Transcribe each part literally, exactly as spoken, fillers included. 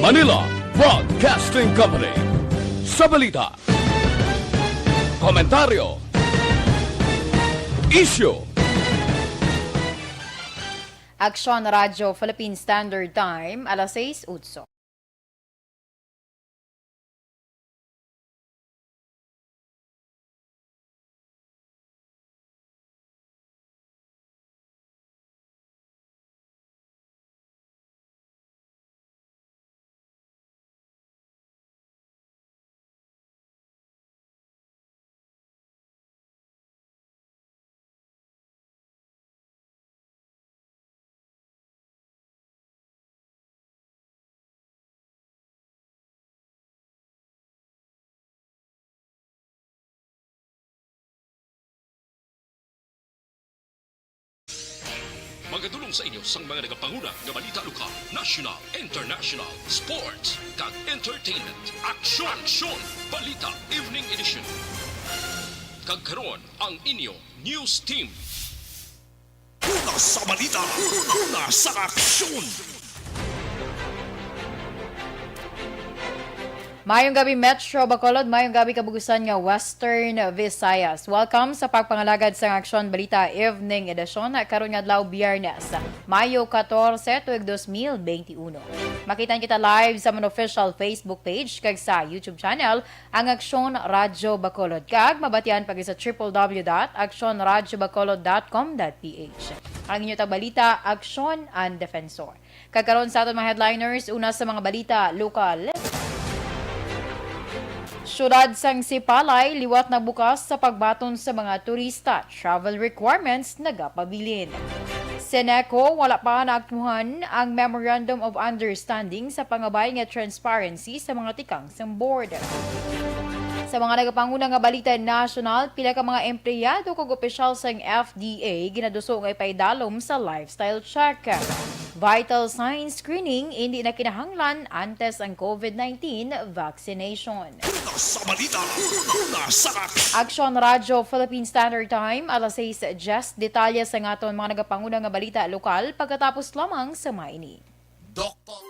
Manila Broadcasting Company. Sa balita, komentaryo, isyu. Aksyon Radyo Philippine Standard Time, alas sais utso. Magadulong sa inyo sang mga nagapanguna nga balita lokal, national, international, sports, kag entertainment. Aksyon! Aksyon! Balita Evening Edition. Kag karon, ang inyo news team. Una sa balita, una sa aksyon. Mayong gabi, Metro Bacolod. Mayong gabi, kabugusan nga Western Visayas. Welcome sa pagpangalagad sang Aksyon Balita Evening Edition karon nga adlaw, Biyernes, Mayo katorse, tuig dos mil benti uno. Makitan kita live sa amon official Facebook page kag sa YouTube channel, ang Aksyon Radyo Bacolod, kag mabatian pa gid sa triple W dot aksyon radyo bacolod dot com dot P H. Ang inyo tagbalita, Aksyon An Defensor. Kag karon sa aton mga headliners, una sa mga balita lokal. Siyudad sang Sipalay, liwat nagbukas sa pagbaton sa mga turista, travel requirements nagapabilin. Seneco, wala pa naaktuhan ang Memorandum of Understanding sa pangabay nga transparency sa mga tikang sang board. Sa mga nagapanguna nga balita nasyonal, pila ka mga empleyado kag opisyal sang F D A ginaduso nga ipaidalom sa lifestyle check. Vital sign screening, indi na kinahanglan antes ang COVID nineteen vaccination. Una sa balita, una sa aksyon. Aksyon Radyo Philippine Standard Time, alas sais diyes. Detalye sa aton mga nagapanguna nga balita lokal pagkatapos lamang sa mga ini. Doktor.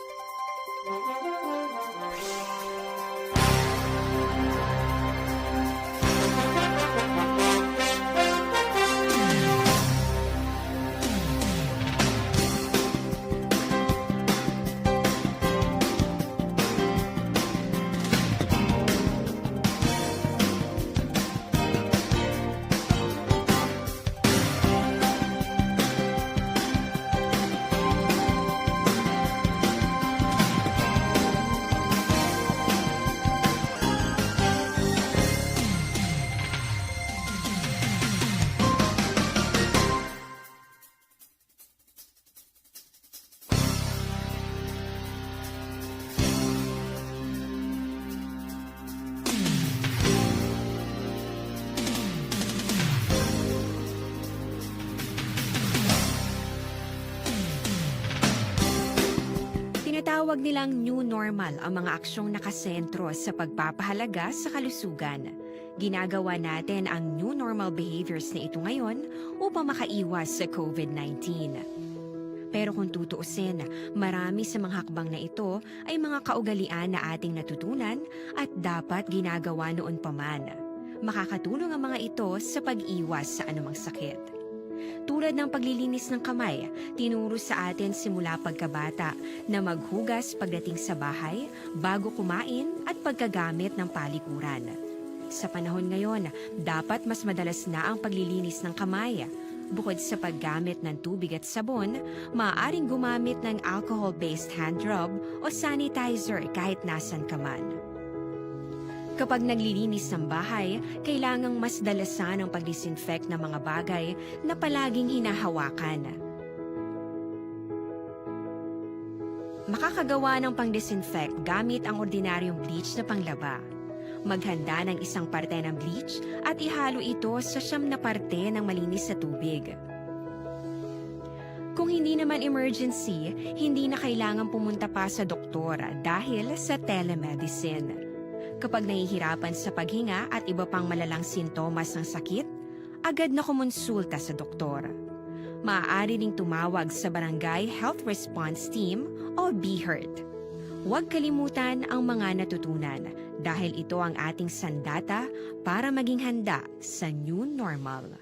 Tinatawag nilang new normal ang mga aksyong nakasentro sa pagpapahalaga sa kalusugan. Ginagawa natin ang new normal behaviors na ito ngayon upang makaiwas sa COVID nineteen. Pero kung tutuusin, marami sa mga hakbang na ito ay mga kaugalian na ating natutunan at dapat ginagawa noon pa man. Makakatulong ang mga ito sa pag-iwas sa anumang sakit. Tulad ng paglilinis ng kamay, tinuro sa atin simula pagkabata na maghugas pagdating sa bahay, bago kumain, at pagkagamit ng palikuran. Sa panahon ngayon, dapat mas madalas na ang paglilinis ng kamay. Bukod sa paggamit ng tubig at sabon, maaaring gumamit ng alcohol-based hand rub o sanitizer kahit nasan ka man. Kapag naglilinis ng bahay, kailangang mas dalasan ang pag-disinfect ng mga bagay na palaging hinahawakan. Makakagawa ng pang-disinfect gamit ang ordinaryong bleach na panglaba. Maghanda ng isang parte ng bleach at ihalo ito sa siyam na parte ng malinis na tubig. Kung hindi naman emergency, hindi na kailangan pumunta pa sa doktor dahil sa telemedicine. Kapag nahihirapan sa paghinga at iba pang malalang sintomas ng sakit, agad na kumonsulta sa doktor. Maaari ring tumawag sa Barangay Health Response Team o BHERT. Huwag kalimutan ang mga natutunan dahil ito ang ating sandata para maging handa sa new normal.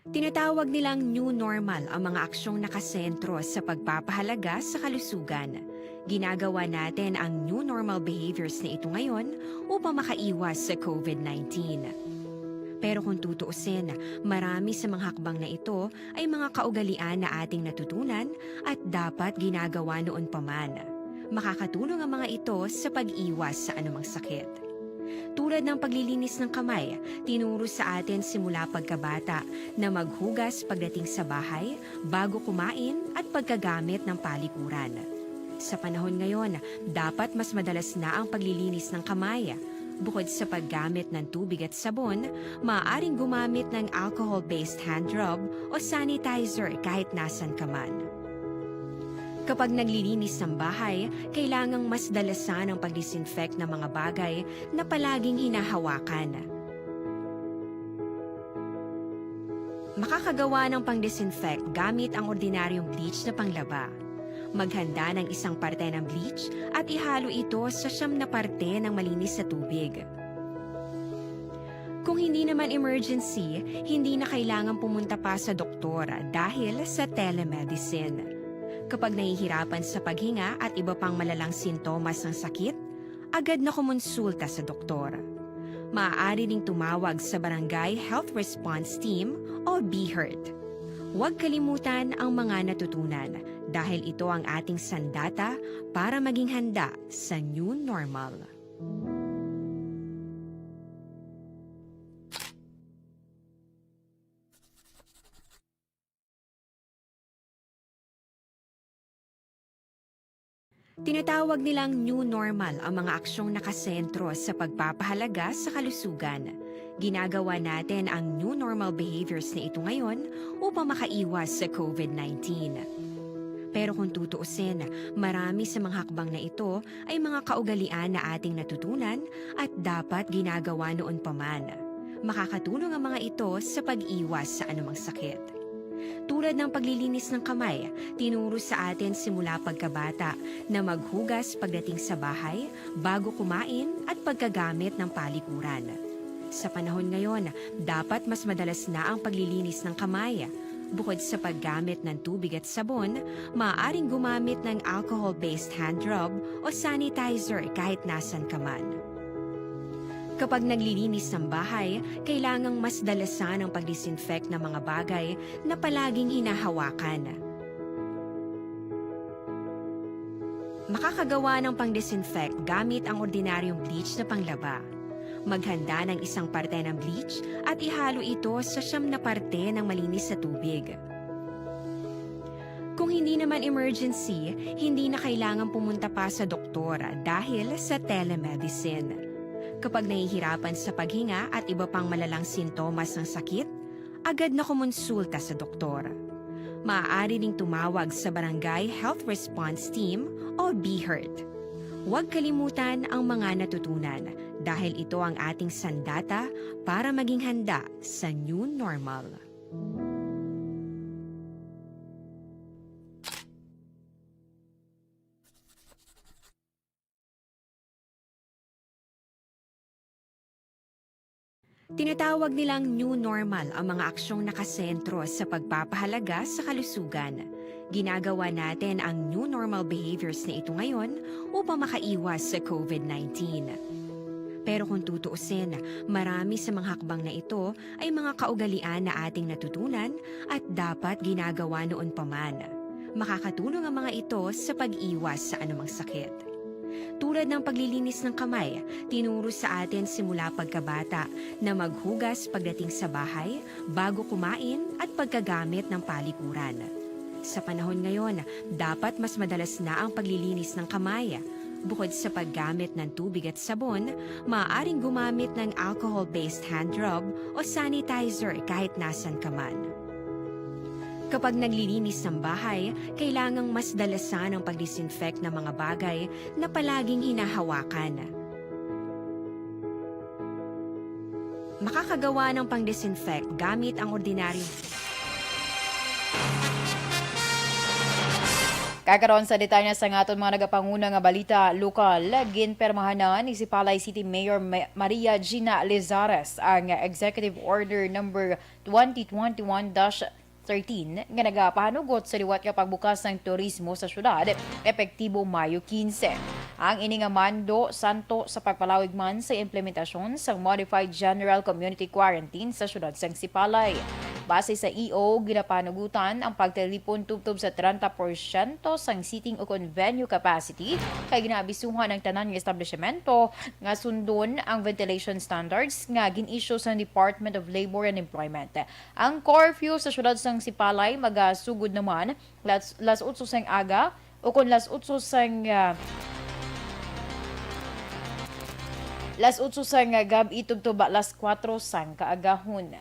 Tinatawag nilang new normal ang mga aksyong nakasentro sa pagpapahalaga sa kalusugan. Ginagawa natin ang new normal behaviors na ito ngayon upang makaiwas sa covid nineteen. Pero kung tutuusin, marami sa mga hakbang na ito ay mga kaugalian na ating natutunan at dapat ginagawa noon pa man. Makakatulong ang mga ito sa pag-iwas sa anumang sakit. Tulad ng paglilinis ng kamay, tinuro sa atin simula pagkabata na maghugas pagdating sa bahay, bago kumain, at pagkagamit ng palikuran. Sa panahon ngayon, dapat mas madalas na ang paglilinis ng kamay. Bukod sa paggamit ng tubig at sabon, maaaring gumamit ng alcohol-based hand rub o sanitizer kahit nasan ka man. Kapag naglilinis ng bahay, kailangang mas dalasan ang pag-disinfect ng mga bagay na palaging hinahawakan. Makakagawa ng pang-disinfect gamit ang ordinaryong bleach na panglaba. Maghanda ng isang parte ng bleach at ihalo ito sa siyam na parte ng malinis na tubig. Kung hindi naman emergency, hindi na kailangan pumunta pa sa doktor dahil sa telemedicine. Kapag nahihirapan sa paghinga at iba pang malalang sintomas ng sakit, agad na kumonsulta sa doktor. Maaari ding tumawag sa Barangay Health Response Team o BHERT. Huwag kalimutan ang mga natutunan dahil ito ang ating sandata para maging handa sa new normal. Tinatawag nilang new normal ang mga aksyong nakasentro sa pagpapahalaga sa kalusugan. Ginagawa natin ang new normal behaviors na ito ngayon upang makaiwas sa covid nineteen. Pero kung tutuusin, marami sa mga hakbang na ito ay mga kaugalian na ating natutunan at dapat ginagawa noon pa man. Makakatulong ang mga ito sa pag-iwas sa anumang sakit. Tulad ng paglilinis ng kamay, tinuro sa atin simula pagkabata na maghugas pagdating sa bahay, bago kumain, at pagkagamit ng palikuran. Sa panahon ngayon, dapat mas madalas na ang paglilinis ng kamay. Bukod sa paggamit ng tubig at sabon, maaaring gumamit ng alcohol-based hand rub o sanitizer kahit nasan ka man. Kapag naglilinis ng bahay, kailangang mas dalasan ang pag-disinfect ng mga bagay na palaging hinahawakan. Makakagawa ng pang-disinfect gamit ang ordinaryong bleach na panglaba. Maghanda ng isang parte ng bleach at ihalo ito sa siyam na parte ng malinis na tubig. Kung hindi naman emergency, hindi na kailangan pumunta pa sa doktor dahil sa telemedicine. Kapag nahihirapan sa paghinga at iba pang malalang sintomas ng sakit, agad na kumonsulta sa doktor. Maaari ding tumawag sa Barangay Health Response Team o BHERT. Huwag kalimutan ang mga natutunan dahil ito ang ating sandata para maging handa sa new normal. Tinatawag nilang new normal ang mga aksyong nakasentro sa pagpapahalaga sa kalusugan. Ginagawa natin ang new normal behaviors na ito ngayon upang makaiwas sa covid nineteen. Pero kung tutuusin, marami sa mga hakbang na ito ay mga kaugalian na ating natutunan at dapat ginagawa noon pa man. Makakatulong ang mga ito sa pag-iwas sa anumang sakit. Tulad ng paglilinis ng kamay, tinuro sa atin simula pagkabata na maghugas pagdating sa bahay, bago kumain, at pagkagamit ng palikuran. Sa panahon ngayon, dapat mas madalas na ang paglilinis ng kamay. Bukod sa paggamit ng tubig at sabon, maaaring gumamit ng alcohol-based hand rub o sanitizer kahit nasan ka man. Kapag naglilinis ng bahay, kailangang mas dalasan ang pag-disinfect ng mga bagay na palaging hinahawakan. Makakagawa ng pang-disinfect gamit ang ordinaryong Kakaron sa detalye sa nga aton mga nagapanguna nga balita lokal, ginpermahanan ni Sipalay City Mayor Ma-, Maria Gina Lizares ang Executive Order Number twenty twenty-one dash thirteen nga nagapahanugot sa liwat nga pagbukas sang turismo sa syudad, epektibo Mayo quince. Ang ini nga mando santo sa pagpalawig man sa implementasyon sang Modified General Community Quarantine sa syudad sang Sipalay. Base sa E O, ginapanugutan ang pagtilipon tubtob sa trenta porsyento sang seating ukon venue capacity, kay ginaabisuhan ang tanan nga establishmento nga sundon ang ventilation standards nga gin-issue sang Department of Labor and Employment. Ang curfew sa syudad sang Sipalay magasugod naman las, las otso sang aga, ukon las otso sang, ah, las otso sang, ah, gab-i tubtob las kuwatro sang kaagahon.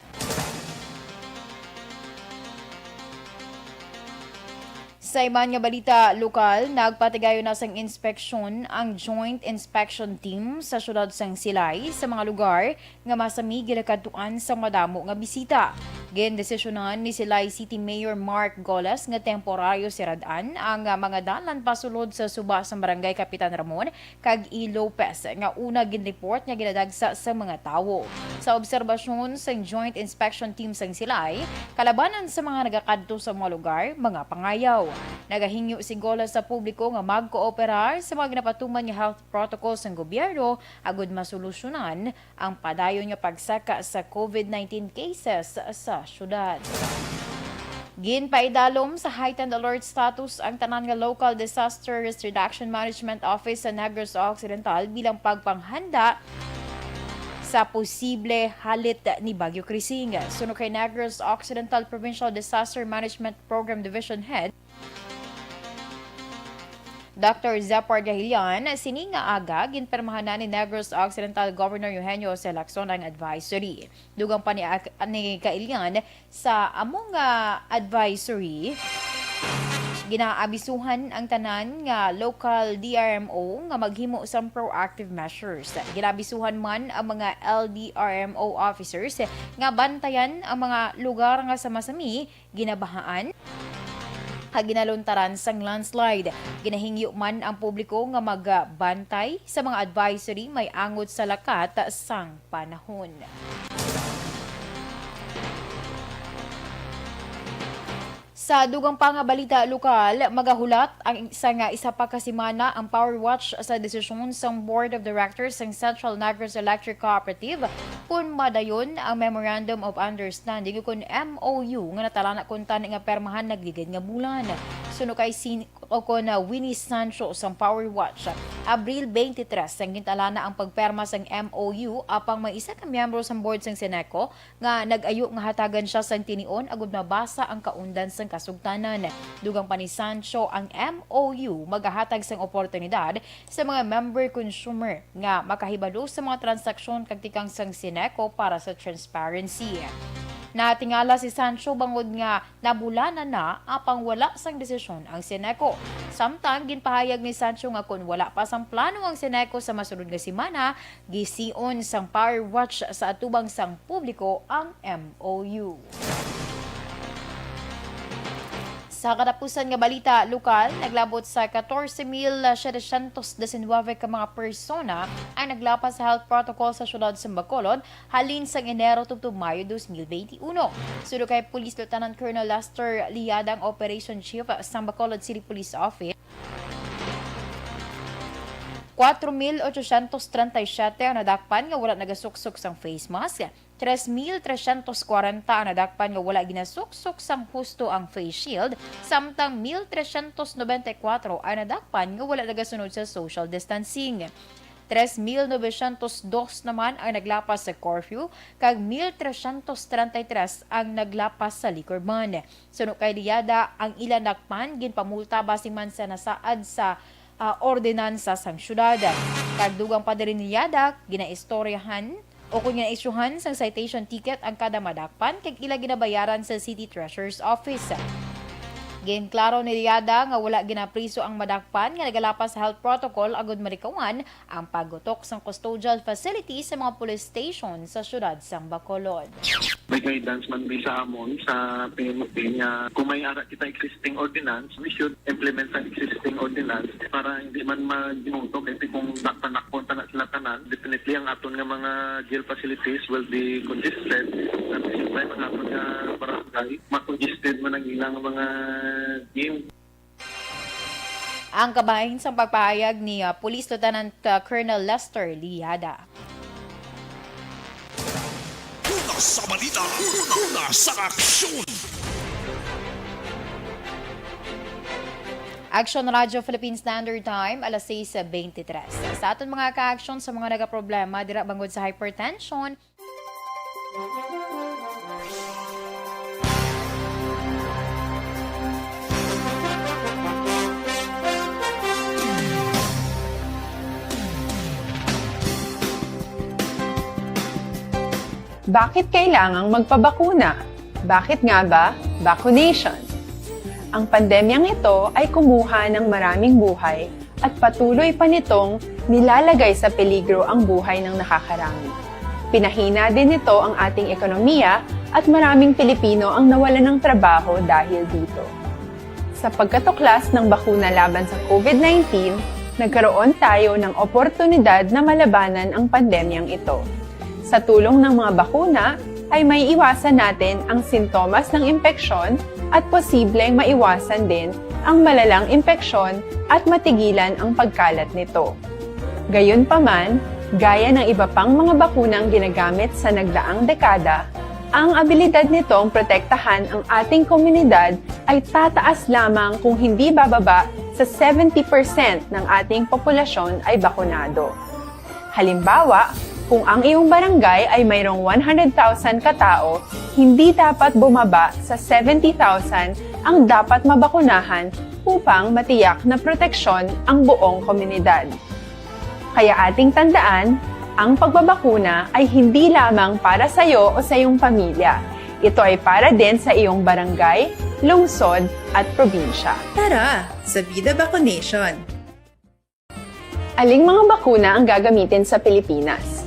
Sa iban nga balita lokal, nagpatigayon na sang inspeksyon ang Joint Inspection Team sa syudad sang Silay sa mga lugar nga masami ginakadtuan sang madamo nga bisita. Gindesisyonan ni Silay City Mayor Mark Golas nga temporaryo sirad-an ang, ah, mga dalan pasulod sa suba sang Barangay Kapitan Ramon kag E. Lopez nga una ginreport nga ginadagsa sa mga tawo. Sa obserbasyon sang Joint Inspection Team sang Silay, kalabanan sa mga nagakadto sa mga lugar, mga pangayaw. Nagahingyo si Golas sa publiko nga magkooperar sa mga ginapatuman nga health protocol sang gobyerno agud masolusyonan ang padayon nga pagsaka sa COVID nineteen cases sa syudad. Ginpaidalom sa heightened alert status ang tanan nga Local Disaster Risk Reduction Management Office sa Negros Occidental bilang pagpanghanda sa posible halit ni Bagyo Krising. Suno kay Negros Occidental Provincial Disaster Management Program Division Head, Doctor Zephyr Gahilian, sini nga aga ginpermahan na ni Negros Occidental Governor Eugenio Jose Lacson ang advisory. Dugang pa ni, ni Gahilian, sa amo nga advisory, ginaabisuhan ang tanan nga local D R M O nga maghimo sang proactive measures. Ginaabisuhan man ang mga L D R M O officers nga bantayan ang mga lugar nga sa masami ginabahaan kag ginaluntaran sang landslide. Ginahingyo man ang publiko nga magbantay sa mga advisory may angot sa lakat sang panahon. Sa dugang pa nga balita lokal, magahulat ang sa nga isa pa ka semana ang power watch sa desisyon sang Board of Directors sang Central Negros Electric Cooperative kon madayon ang Memorandum of Understanding ukon M O U nga natalana kuntani nga permahan nagligid nga bulan. Suno kay Sin-, ukon, ah, Winnie Sancho sang Power Watch, Abril twenty-three sang gintalana ang pagperma sang M O U, apang may isa ka miyembro sang board sang Ceneco nga nag-ayo nga hatagan siya sang tinion agud mabasa ang kaundan sang kasugtanan. Dugang pa ni Sancho, ang M O U magahatag sang oportunidad sa mga member consumer nga makahibalo sa mga transaksyon kag tikang sang Ceneco para sa transparency. Natingala si Sancho bangod nga nabulanan na apang wala sang desisyon ang Ceneco. Samtang ginpahayag ni Sancho nga kon wala pa sang plano ang Ceneco sa masunod nga semana, gision sang Power Watch sa atubang sang publiko ang M O U. Sa katapusan nga balita lokal, naglabot sa katorse mil setecientos diecinueve ka mga persona ang naglapas sa health protocol sa siyudad sa Bacolod halin sang Enero tubtob Mayo dos mil benti uno. Suno kay Police Lieutenant Colonel Lester Liada, ang Operation Chief sang Bacolod City Police Office, kuwatro mil otsosyentos trenta y siyete ang nadakpan nga wala nagasuksok sang face mask, tres mil tresyentos kwarenta ang nadakpan nga wala ginasuksok sang husto ang face shield, samtang mil tresyentos nobenta y kuwatro ang nadakpan nga wala nagasunod sa social distancing. Tres mil novecientos dos naman ang naglapas sa curfew, kag mil tresyentos trenta y tres ang naglapas sa liquor ban. Suno kay Liada, ang ila nadakpan ginpamulta basi man sa nasaad sa, ah, ordinansa sang syudad. Kag dugang pa diri ni Liada, ginaistoryahan o kon ginaisyuhan sang citation ticket ang kada madakpan kag ila ginabayaran sa City Treasurer's Office. Ginklaro ni Liada nga wala ginapriso ang madakpan nga nagalapas sa health protocol agud malikawan ang paggutok sang custodial facility sa mga police station sa siyudad sang Bacolod. May guidance man di sa amon sa P N P nga kung may ara kita existing ordinance, we should implement ang existing ordinance para hindi man magdimuto kay kung dakpan-dakpon ta na sila tanan, definitely ang aton nga mga jail facilities will be congested. At the same time, ang aton nga barangay, makongested man ang ilang mga jail. Ang kabahin sang pagpahayag ni, ah, Police Lieutenant, ah, Colonel Lester Liada. Una sa balita, una sa aksyon. Action Radio Philippine Standard Time, alas sais bente tres. Sa aton mga ka-aksyon sa mga nagaproblema dira bangod sa hypertension, Bakit kailangang magpabakuna? Bakit nga ba vaccination? Ang pandemyang ito ay kumuha ng maraming buhay at patuloy pa nitong nilalagay sa peligro ang buhay ng nakakarami. Pinahina din nito ang ating ekonomiya at maraming Pilipino ang nawalan ng trabaho dahil dito. Sa pagkatuklas ng bakuna laban sa COVID nineteen, nagkaroon tayo ng oportunidad na malabanan ang pandemyang ito. Sa tulong ng mga bakuna, ay maiiwasan natin ang sintomas ng impeksyon at posibleng maiwasan din ang malalang impeksyon at matigilan ang pagkalat nito. Gayunpaman, gaya ng iba pang mga bakunang ginagamit sa nagdaang dekada, ang abilidad nitong protektahan ang ating komunidad ay tataas lamang kung hindi bababa sa seventy percent ng ating populasyon ay bakunado. Halimbawa, kung ang iyong barangay ay mayroong one hundred thousand ka tawo, hindi dapat bumaba sa seventy thousand ang dapat mabakunahan upang matiyak na proteksyon ang buong komunidad. Kaya ating tandaan, ang pagbabakuna ay hindi lamang para sa iyo o sa iyong pamilya. Ito ay para din sa iyong barangay, lungsod, at probinsya. Tara, sa Vida Vaccination! Aling mga bakuna ang gagamitin sa Pilipinas?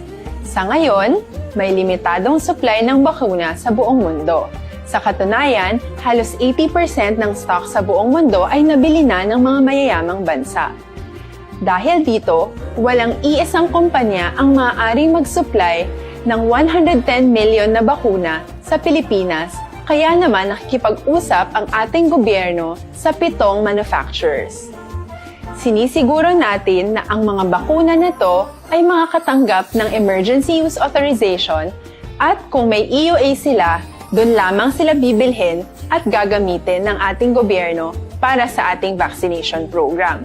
Sa ngayon, may limitadong supply ng bakuna sa buong mundo. Sa katunayan, halos eighty percent ng stock sa buong mundo ay nabili na ng mga mayayamang bansa. Dahil dito, walang iisang kumpanya ang maaaring mag-supply ng one hundred ten million na bakuna sa Pilipinas, kaya naman nakikipag-usap ang ating gobyerno sa pitong manufacturers. Sinisiguro natin na ang mga bakuna na to ay makakatanggap ng emergency use authorization at kung may E U A sila, doon lamang sila bibilhin at gagamitin ng ating gobyerno para sa ating vaccination program.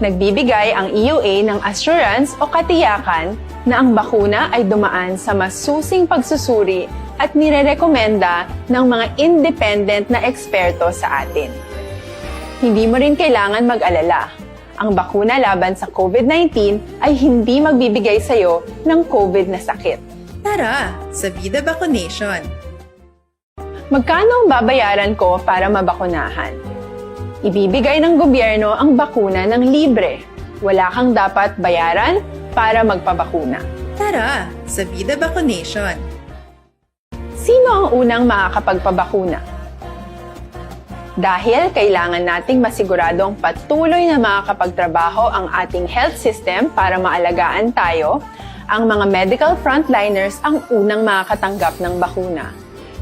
Nagbibigay ang E U A ng assurance o katiyakan na ang bakuna ay dumaan sa masusing pagsusuri at nirerekomenda ng mga independent na eksperto sa atin. Hindi mo rin kailangan mag-alala. Ang bakuna laban sa COVID nineteen ay hindi magbibigay sa iyo ng COVID na sakit. Tara, sa Vida Vaccination! Magkano ang babayaran ko para mabakunahan? Ibibigay ng gobyerno ang bakuna ng libre. Wala kang dapat bayaran para magpabakuna. Tara, sa Vida Vaccination! Sino ang unang makakapagpabakuna? Dahil kailangan nating masiguradong patuloy na makakapagtrabaho ang ating health system para maalagaan tayo, ang mga medical frontliners ang unang makakatanggap ng bakuna.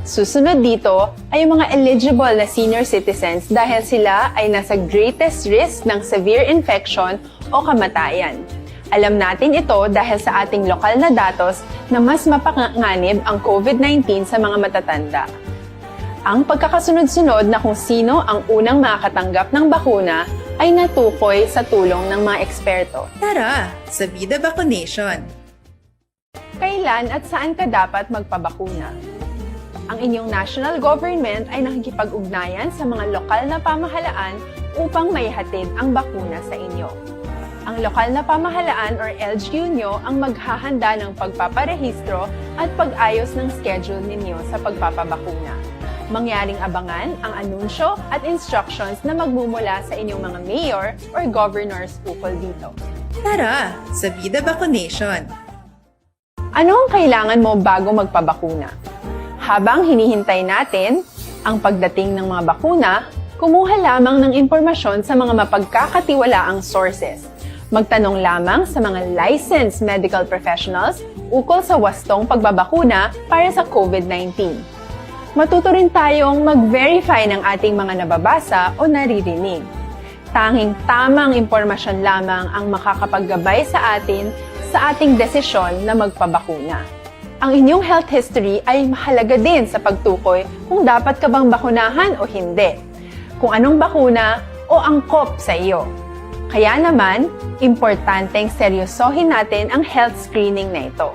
Susunod dito ay ang mga eligible na senior citizens dahil sila ay nasa greatest risk ng severe infection o kamatayan. Alam natin ito dahil sa ating lokal na datos na mas mapanganib ang COVID nineteen sa mga matatanda. Ang pagkakasunod-sunod na kung sino ang unang makakatanggap ng bakuna ay natukoy sa tulong ng mga eksperto. Tara, sa Vida Vaccination! Kailan at saan ka dapat magpabakuna? Ang inyong national government ay nakikipag-ugnayan sa mga lokal na pamahalaan upang maihatid ang bakuna sa inyo. Ang lokal na pamahalaan or L G U nyo ang maghahanda ng pagpaparehistro at pag-ayos ng schedule ninyo sa pagpapabakuna. Mangyaring abangan ang anunsyo at instructions na magmumula sa inyong mga mayor or governors ukol dito. Tara sa Vida Vaccination! Ano ang kailangan mo bago magpabakuna? Habang hinihintay natin ang pagdating ng mga bakuna, kumuha lamang ng impormasyon sa mga mapagkakatiwalaang sources. Magtanong lamang sa mga licensed medical professionals ukol sa wastong pagbabakuna para sa COVID nineteen. Matuto rin tayong mag-verify ng ating mga nababasa o naririnig. Tanging tamang impormasyon lamang ang makakapaggabay sa atin sa ating desisyon na magpabakuna. Ang inyong health history ay mahalaga din sa pagtukoy kung dapat ka bang bakunahan o hindi, kung anong bakuna o angkop sa iyo. Kaya naman, importanteng seryosohin natin ang health screening na ito.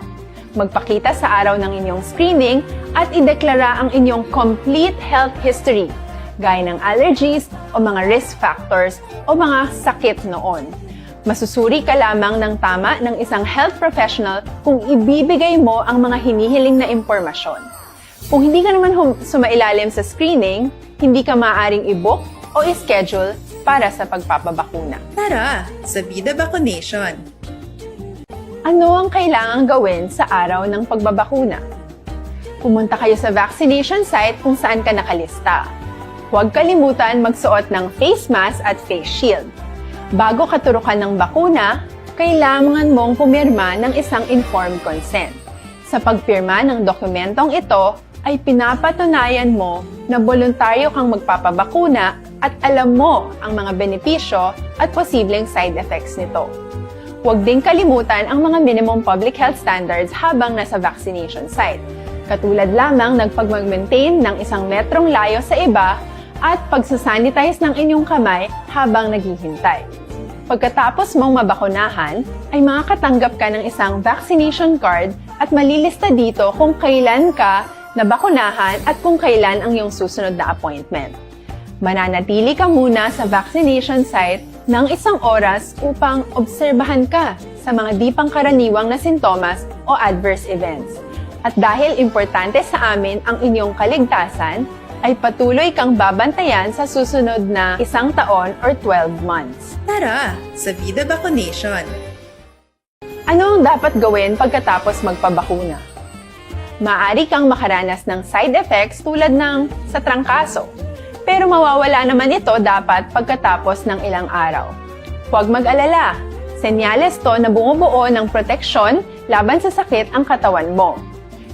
Magpakita sa araw ng inyong screening at ideklara ang inyong complete health history, gaya ng allergies o mga risk factors o mga sakit noon. Masusuri ka lamang ng tama ng isang health professional kung ibibigay mo ang mga hinihiling na impormasyon. Kung hindi ka naman hum- sumailalim sa screening, hindi ka maaaring i-book o i-schedule para sa pagpapabakuna. Tara sa Vida Vaccination! Ano ang kailangang gawin sa araw ng pagbabakuna? Pumunta kayo sa vaccination site kung saan ka nakalista. Huwag kalimutan magsuot ng face mask at face shield. Bago katurukan ng bakuna, kailangan mong pumirma ng isang informed consent. Sa pagpirma ng dokumentong ito, ay pinapatunayan mo na boluntaryo kang magpapabakuna at alam mo ang mga benepisyo at posibleng side effects nito. Huwag ding kalimutan ang mga minimum public health standards habang nasa vaccination site, katulad lamang ng pagmag-maintain ng isang metrong layo sa iba at pagsasanitize ng inyong kamay habang naghihintay. Pagkatapos mong mabakunahan, ay makakatanggap ka ng isang vaccination card at malilista dito kung kailan ka nabakunahan at kung kailan ang iyong susunod na appointment. Mananatili ka muna sa vaccination site ng isang oras upang obserbahan ka sa mga di pangkaraniwang na sintomas o adverse events. At dahil importante sa amin ang inyong kaligtasan, ay patuloy kang babantayan sa susunod na isang taon or twelve months. Tara sa Vida Vaccination! Ano ang dapat gawin pagkatapos magpabakuna? Maaari kang makaranas ng side effects tulad ng sa trangkaso, pero mawawala naman ito dapat pagkatapos ng ilang araw. Huwag mag-alala, senyales to na bumubuo ng proteksyon laban sa sakit ang katawan mo.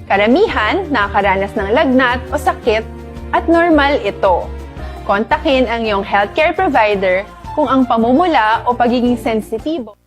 Karamihan nakakaranas ng lagnat o sakit at normal ito. Kontakin ang iyong healthcare provider kung ang pamumula o pagiging sensitibo.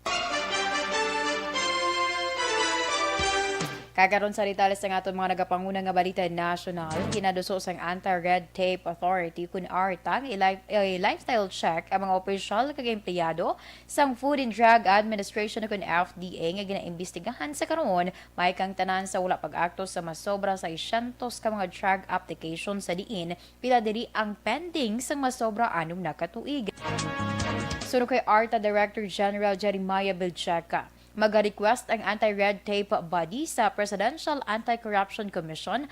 Kag karon sa detalye sang aton mga nagapanguna nga balita nasyonal, ginaduso sang Anti-Red Tape Authority kun ARTA nga i-life-, i-lifestyle check ang mga opisyal kag empleyado sang Food and Drug Administration kun F D A nga ginaimbestigahan sa karon, may kang tanan sa wala pag-akto sa masobra sa seiscientos ka mga drug application sa diin pila diri ang pending sang masobra anom na ka tuig. Suno kay ARTA Director General Jeremiah Vilcheca, maga-request ang Anti-Red Tape Body sa Presidential Anti-Corruption Commission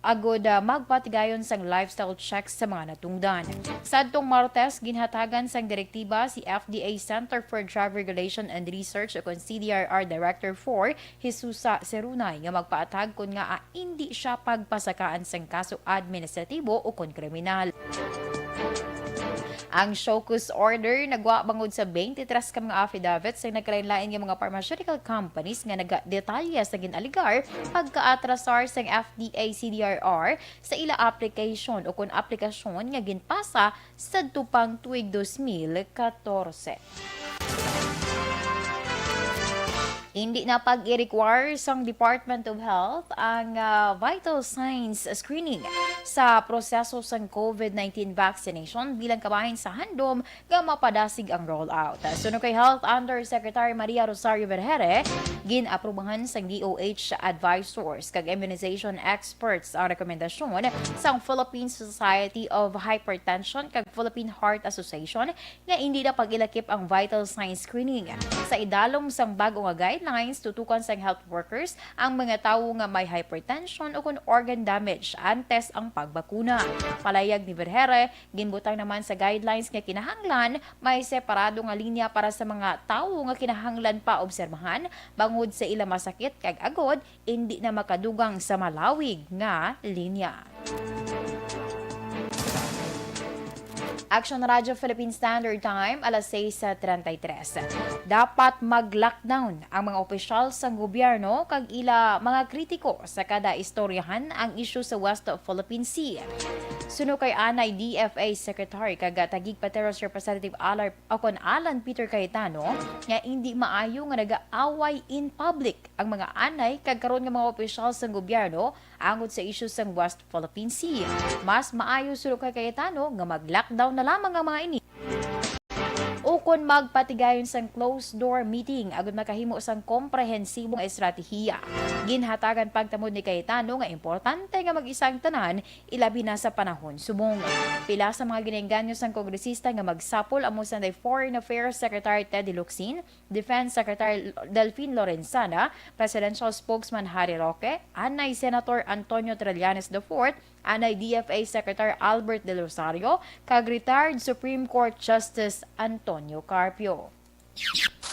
agud, ah, magpatigayon sang lifestyle check sa mga natungdan. Sadtong Martes, ginhatagan sang direktiba si F D A Center for Drug Regulation and Research o kon C D R R Director four Jesusa Serunay nga magpaathag kon ngaa indi sia pagpasakaan sang kaso administratibo ukon kriminal. Ang show cause order nagwa bangod sa twenty-three ka mga affidavits sa nagkalain-lain nga mga pharmaceutical companies nga nagadetalye sa gin-alegar pagkaatrasar sang F D A C D R R sa ila application ukon aplikasyon nga ginpasa sadto pang tuig dos mil katorse. Indi na pag-i-require sang Department of Health ang, ah, vital signs screening sa proseso sang COVID nineteen vaccination bilang kabahin sa handom nga mapadasig ang rollout. Suno kay Health Undersecretary Maria Rosario Vergeire, gin-aprubahan sang D O H advisors kag immunization experts ang rekomendasyon sang Philippine Society of Hypertension kag Philippine Heart Association nga indi na pag-ilakip ang vital sign screening. Sa idalom sang bag-o nga guide, guidelines, tutukan sang health workers ang mga tawo nga may hypertension o kon organ damage antes ang pagbakuna. Palayag ni Vergeire, ginbutang naman sa guidelines nga kinahanglan may separado nga linya para sa mga tawo nga kinahanglan pa obserbahan bangod sa ila masakit kag agod indi na makadugang sa malawig nga linya. Action Radio Philippine Standard Time, alas sais treinta y tres. Dapat mag-lockdown ang mga opisyal sang gobyerno kag ila mga kritiko sa kada istoryahan ang isyu sa West Philippine Sea. Suno kay anay D F A Secretary kag Taguig Pateros Representative Alar-, o kon Alan Peter Cayetano, nga indi maayo nga nag-aaway in public ang mga anay kag karon nga mga opisyal sang gobyerno angot sa isyu sang West Philippine Sea. Mas maayo, suno kay Cayetano, nga mag-lockdown na lamang ang mga ini ukon magpatigayon sang closed-door meeting agud makahimo sang komprehensibong estratehiya. Ginhatagan pagtamod ni Cayetano nga importante nga mag-isa ang tanan, ilabi na sa panahon subong. Pila sa mga ginaengganyo sang kongresista nga magsapol amo sanday Foreign Affairs Secretary Teddy Locsin, Defense Secretary Delfin Lorenzana, Presidential Spokesman Harry Roque, anay Senator Antonio Trillanes the fourth, anay D F A Secretary Albert Del Rosario, kag retired Supreme Court Justice Antonio Carpio.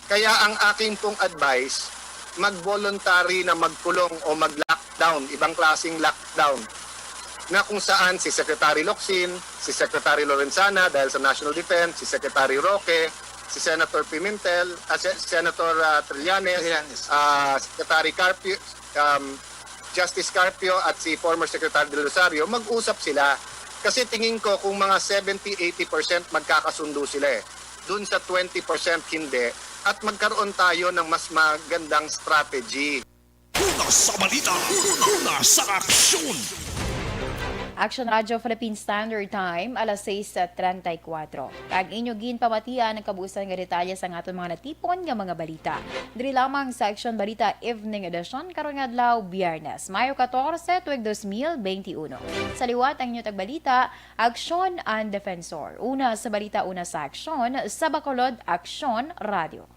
Kaya ang akin pong advice, mag-voluntary na magkulong o mag-lockdown, ibang klaseng lockdown, na kung saan si Secretary Locsin, si Secretary Lorenzana dahil sa National Defense, si Secretary Roque, si Senator Pimentel, ah, Se- Senator ah, Trillanes, Trillanes. ah, Secretary Carpio, um, Justice Carpio at si former Secretary Del Rosario, mag-usap sila. Kasi tingin ko kung mga seventy eighty percent magkakasundo sila eh. Doon sa twenty percent hindi. At magkaroon tayo ng mas magandang strategy. Una sa balita, una sa aksyon. Action Radio Philippine Standard Time, alas sais treinta y cuatro. Kag inyo ginpamatian ang kabuusan nga detalye sang aton mga natipon nga mga balita. Diri lamang sa Action Balita Evening Edition karon nga adlaw, Biyernes, Mayo catorce, tuig dos mil beinti uno. Sa liwat ang inyo tagbalita, Aksyon and Defensor. Una sa balita, una sa aksyon, sa Bacolod, Aksyon Radio.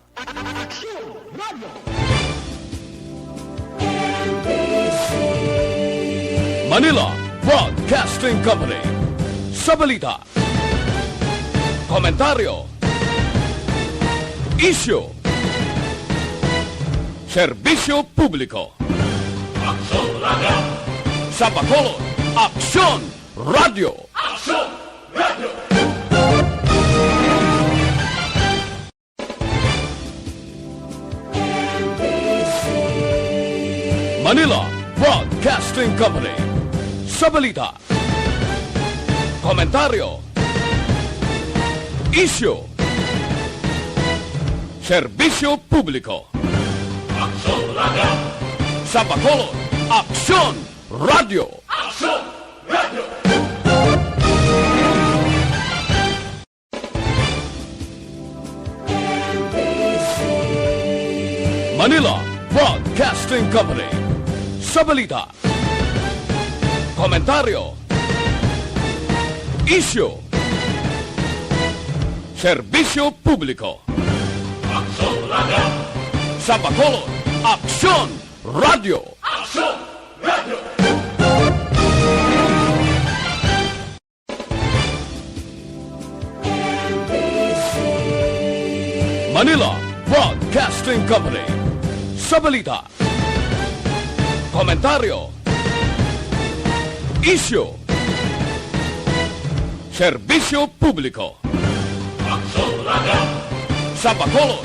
Manila Broadcasting Company. Sa balita, komentaryo, isyu, serbisyo publiko. Aksyon Radio. Sa Bacolod, Aksyon Radio. Aksyon Radio. Manila Broadcasting Company. Sa balita, komentaryo, isyu, serbisyo publiko. Aksyon Radio. Sa Bacolod, Aksyon Radio. Aksyon Radio. Manila Broadcasting Company. Sa balita, komentaryo, isyu, serbisyo publiko. Aksyon Radio. Sa Bacolod, Aksyon Radio. Aksyon Radio. Manila Broadcasting Company. Sa balita, komentaryo, isyu, serbisyo publiko. Aksyon Radio. Sa Bacolod,